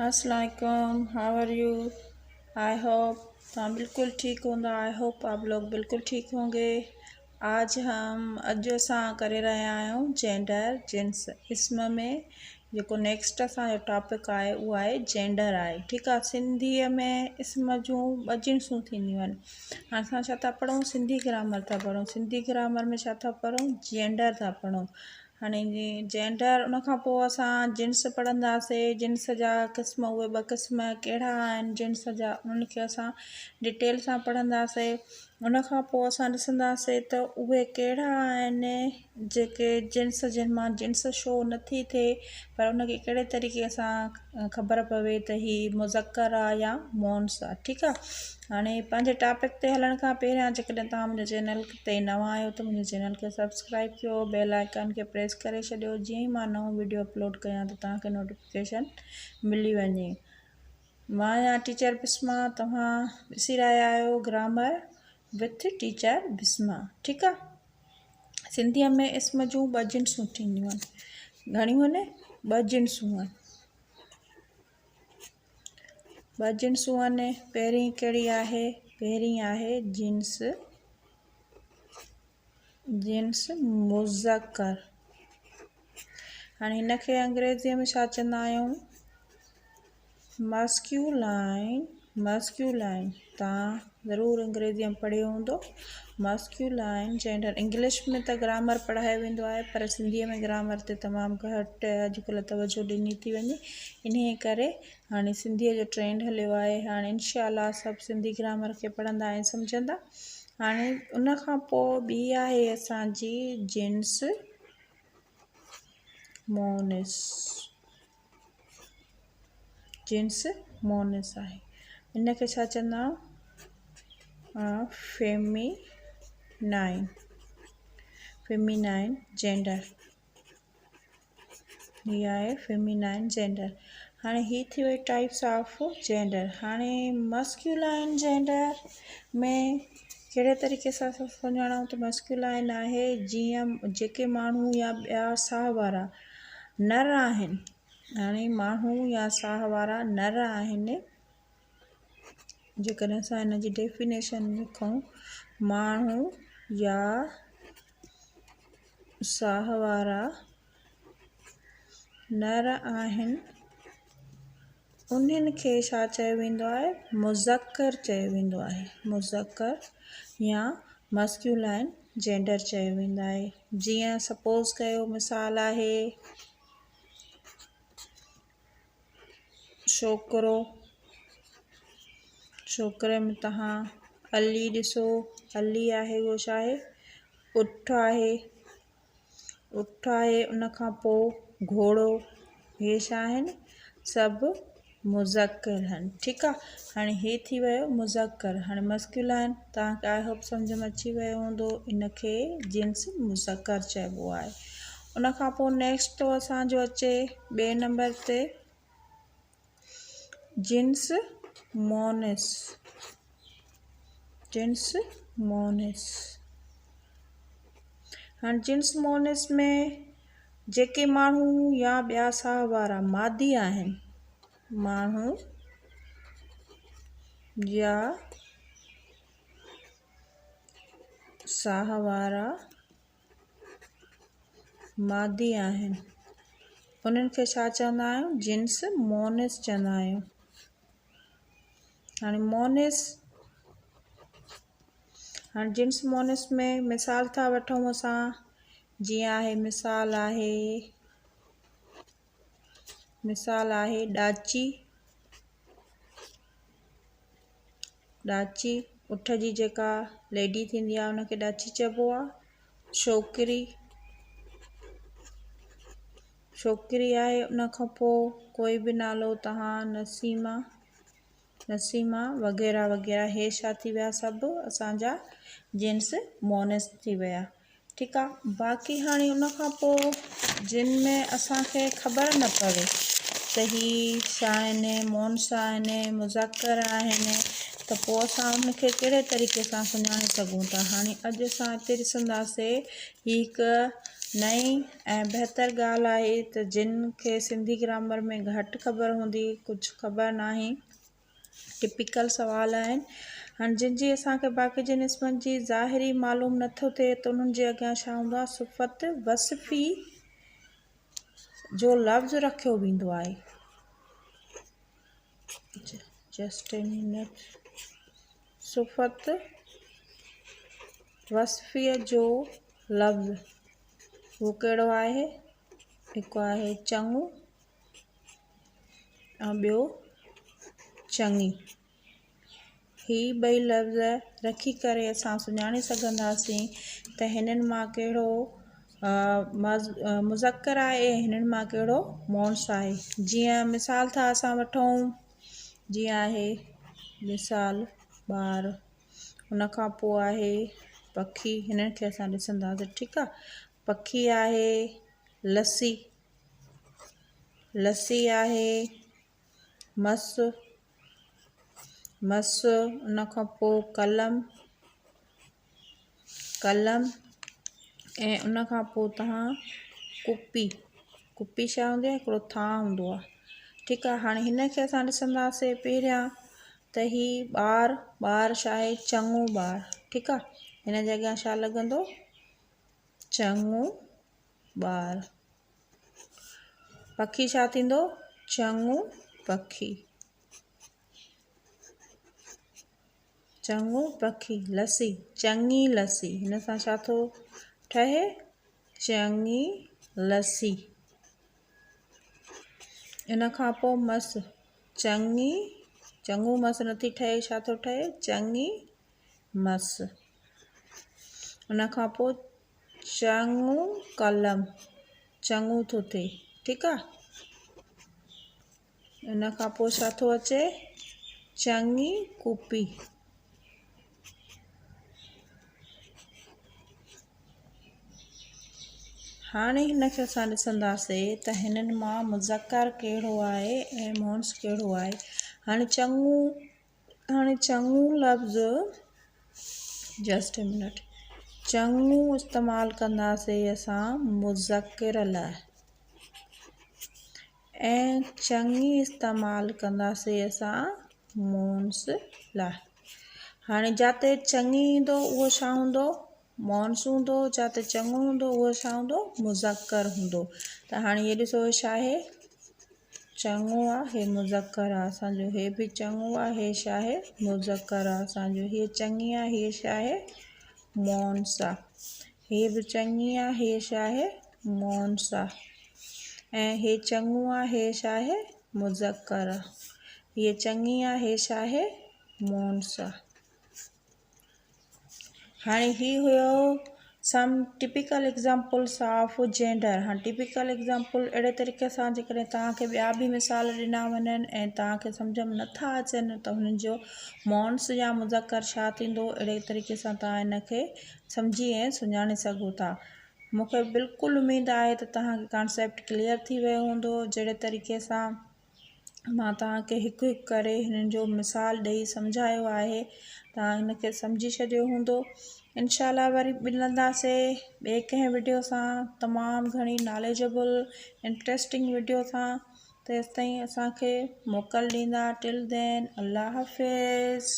अस्सलाम how are you. I hope तव्हां बिल्कुल ठीक हूंदा। I hope आप लोग बिल्कुल ठीक होंगे। आज हम अॼु असां करे रहिया आहियूं जेंडर जिन्स इस्म में जेको नेक्स्ट असांजो टॉपिक आहे उहो आहे जेंडर आहे। ठीकु आहे, सिंधीअ में इस्म जूं ॿ जिन्सूं थींदियूं आहिनि। हाणे असां छा था पढ़ूं? सिंधी ग्रामर था पढ़ूं। सिंधी ग्रामर में छा था पढ़ूं? जेंडर था पढ़ूं। हाणे जेंडर ان کان پوءِ اسان جنس پڙهنداسين، جنس جا قسم، اهي ٻه قسم ڪهڙا آهن جنس جا، انهن کي اسان ڊيٽيل سان پڙهنداسين. ان کان پوءِ اسان ڏسنداسين ته اهي ڪهڙا آهن جيڪي جنس، جن مان جنس شو نٿي ٿئي، پر ان کي ڪهڙي طريقي سان خبر پوي ته هي مذڪر آهي يا مونث آهي. ٺيڪ آهي، هاڻي پنهنجي ٽاپڪ تي هلڻ کان پهريان جيڪڏهن توهان منهنجي چينل تي نوان آهيو ته منهنجي چينل کي سبسڪرائب ڪيو، بيل آئيڪان کي پريس ڪري ڇڏيو، جيئن ئي مان نئون ويڊيو اپلوڊ ڪيان ته توهان کي نوٽيفڪيشن ملي وڃي. مان آهيان ٽيچر بسما، توهان ڏسي رهيا آهيو گرامر وٿ ٽيچر بسما. ٺيڪ آهي، سنڌيء ۾ اسم جون ٻه جنسون ٿينديون آهن. گهڻيون آهن؟ ٻه جنسون آهن. ٻه جنسون آهن. پهرين ڪهڙي آهي؟ پهرين آهي جنس، جنس مذڪر. هاڻي هن کي انگريزيء ۾ ڇا چوندا آهيون؟ ماسڪيولائن. ماسڪيولائن تان ضرور انگريزيء ۾ پڙهيو هوندو. ماسڪيولائن جينڊر انگلش ۾ ته گرامر پڙهايو ويندو آهي، پر سنڌيء ۾ گرامر تي تمام گهٽ اڄڪلهه توجهه ڏني ٿي وڃي. انهيء ڪري هاڻي سنڌيء جو ٽرينڊ هليو آهي. هاڻي انشاء الله سڀ سنڌي گرامر کي پڙهندا ۽ سمجهندا. هاڻي ان کان پوء ٻي آهي اسان جي جنس مونث. جنس مونث آهي، ان کي ڇا چوندا آهيون؟ Feminine, feminine gender. هي آهي فيمينائن جينڊر. هاڻي هي ٿي وئي ٽائپس آف جينڊر. هاڻي مسڪيولائن جينڊر ۾ ڪهڙي طريقي سان اسان سڃاڻون ته مسڪيولائن آهي؟ جيئن جيڪي ماڻهو يا ٻيا ساهه وارا نر آهن، هاڻي ماڻهو يا ساهه وارا نر آهن، جيڪڏهن اسان هن جي ڊيفينيشن لکون، ماڻهو يا ساهه وارا نر آهن، انهن کي ڇا چيو ويندو آهي؟ مذڪر چيو ويندو آهي. مذڪر يا مسڪيولائن جينڊر چيو ويندو آهي. جيئن سپوز ڪيو مثال آهي ڇوڪرو، ڇوڪري ۾ توهان علي ڏسو، علي آهي اهو ڇا آهي؟ اٺ آهي، اٺ آهي. ان کان پوء گهوڙو. هي ڇا آهن؟ سڀ مذڪر آهن. ٺيڪ آ، هاڻي هي ٿي ويو مذڪر. هاڻي مسڪيولائن توهان کي I hope سمجهه ۾ اچي ويو هوندو. ان کي جنس مذڪر چئبو آهي. ان کان پوء نيڪسٽ ٿو اسان جو اچي ٻئي نمبر تي جنس مونث. جنس مونث، هاڻي جنس مونث ۾ جيڪي ماڻهو يا ٻيا ساهه وارا مادي آهن، ماڻهو يا ساهه وارا مادي آهن، انهن کي ڇا چوندا آهيون؟ جنس مونث چوندا آهيون. هاڻي مونث، هاڻي جنس مونث ۾ مثال ٿا وٺون اسان، جيئن آهي مثال آهي، مثال آهي ڏاچي، ڏاچي اٺ جي جيڪا ليڊي ٿيندي آهي ان کي ڏاچي چئبو آهي. ڇوڪري، ڇوڪري آهي. ان کان پوء ڪوئي به نالو توهان نسيما، نسيما وغيره وغيره. هي ڇا ٿي ويا؟ سڀ اسان جا جنس مونث ٿي ويا. ٺيڪ آ، باقي هاڻي ان کان پوء جن ۾ اسان کي خبر نه پوي ته هي ڇا آهن، مونث آهن، مذڪر آهن، ته پوء اسان ان کي ڪهڙي طريقي سان سڃاڻي سگهون ٿا؟ هاڻي اڄ اسان هتي ڏسنداسي، هي هڪ نئين ۽ بهتر ڳالهه آهي ته جن کي سنڌي گرامر ۾ گهٽ خبر هوندي ڪجهه خبر ناهي ٽپيڪل سوال آهن هاڻي جن جي اسان کي باقي جن اسمن جي ظاهري معلوم نٿو ٿئي ته انهن جي اڳيان ڇا هوندو آهي صفت وصفي جو لفظ رکيو ويندو آهي جسٽ اي منٽ صفت وصفيء جو لفظ اهو ڪهڙو آهي؟ هڪ آهي چڱو ۽ ٻيو چڱي. هي ٻئي لفظ رکي ڪري اسان سڃاڻي سگهنداسين ته هنن مان ڪهڙو مذڪر آهي ۽ هنن مان ڪهڙو مونث آهي. جيئن مثال ٿا اسان وٺون جيئن آهي مثال ٻار. ان کان پوء آهي پکي هنن کي اسان ڏسنداسين ٺيڪ آ پکي آهي لسي لسي آهي مس مس ان کان پوء قلم قلم ۽ ان کان پوء توهان ڪپي ڪپي ڇا هوندي آهي هڪڙو ٿانء هوندو آهي ٺيڪ آهي هاڻي هن کي اسان ڏسنداسين پهريان ته هي ٻار ٻار ڇا آهي چڱو ٻار ٺيڪ آهي هن جي اڳيان ڇا لڳندو چڱو ٻار پکي ڇا ٿيندو چڱو پکي چڱو پکي لسي چڱي لسي هن سان ڇا ٿو ٺهي چڱي لسي ان کان پوء مس چڱي چڱو مس نٿي ٺهي ڇا ٿو ٺهي چڱي مس ان کان پوء چڱو قلم چڱو ٿو ٿئي ٺيڪ آ ان کان پوء ڇا ٿو اچي چڱي ڪوپي. هاڻي هن کي اسان ڏسنداسين ته هنن مان مذڪر ڪهڙو آهي ۽ مونث ڪهڙو آهي. هاڻي چڱو هاڻي چڱو لفظ جسٽ اي منٽ چڱو استعمال ڪنداسين اسان مذڪر لاء ۽ چڱي استعمال ڪنداسين اسان مونث لاء. هاڻي جاتي چڱي ايندو اهو ڇا هوندو؟ مونث هوندو، جاتي چڱو هوندو اهو ڇا هوندو؟ مذڪر هوندو. ته هاڻي هي ڏسو هي ڇا آهي؟ چڱو آ هي مذڪر آ اسان جو هي به چڱو آ هي ڇا آهي؟ مذڪر آ اسان جو هي چڱي آ هي ڇا آهي؟ مونث آ. هي به چڱي آ هي ڇا آهي؟ مونث آ. ۽ هي چڱو آ هي ڇا آهي؟ مذڪر آ. هيء چڱي آ هي ڇا آهي؟ مونث آ. هاڻي هي هيو some typical examples of gender هاڻي ٽپيڪل ايگزامپل اهڙي طريقي سان جيڪڏهن توهان کي ٻيا به مثال ڏنا وڃن ۽ توهان کي سمجهه ۾ نٿا اچن ته هنن جو مونث يا مذڪر ڇا ٿيندو اهڙي طريقي سان توهان ان کي سمجهي ۽ سڃاڻي سگهو ٿا مون کي بلڪل اميد آهي ته توهان کي ڪانسيپٽ ڪليئر ٿي ويو هوندو جهڙي طريقي سان مان توهان کي هڪ هڪ ڪري هنن جو مثال ڏئي سمجهايو آهي توهان هن کي سمجهي ڇڏيو هوندو انشاء الله وري ملنداسي ٻئي ڪنهن وڊيو سان تمام گهڻي ناليجبل انٽريسٽنگ وڊيو سان تيستائين اسان کي موڪل ڏيندا ٽل دين الله حافظ.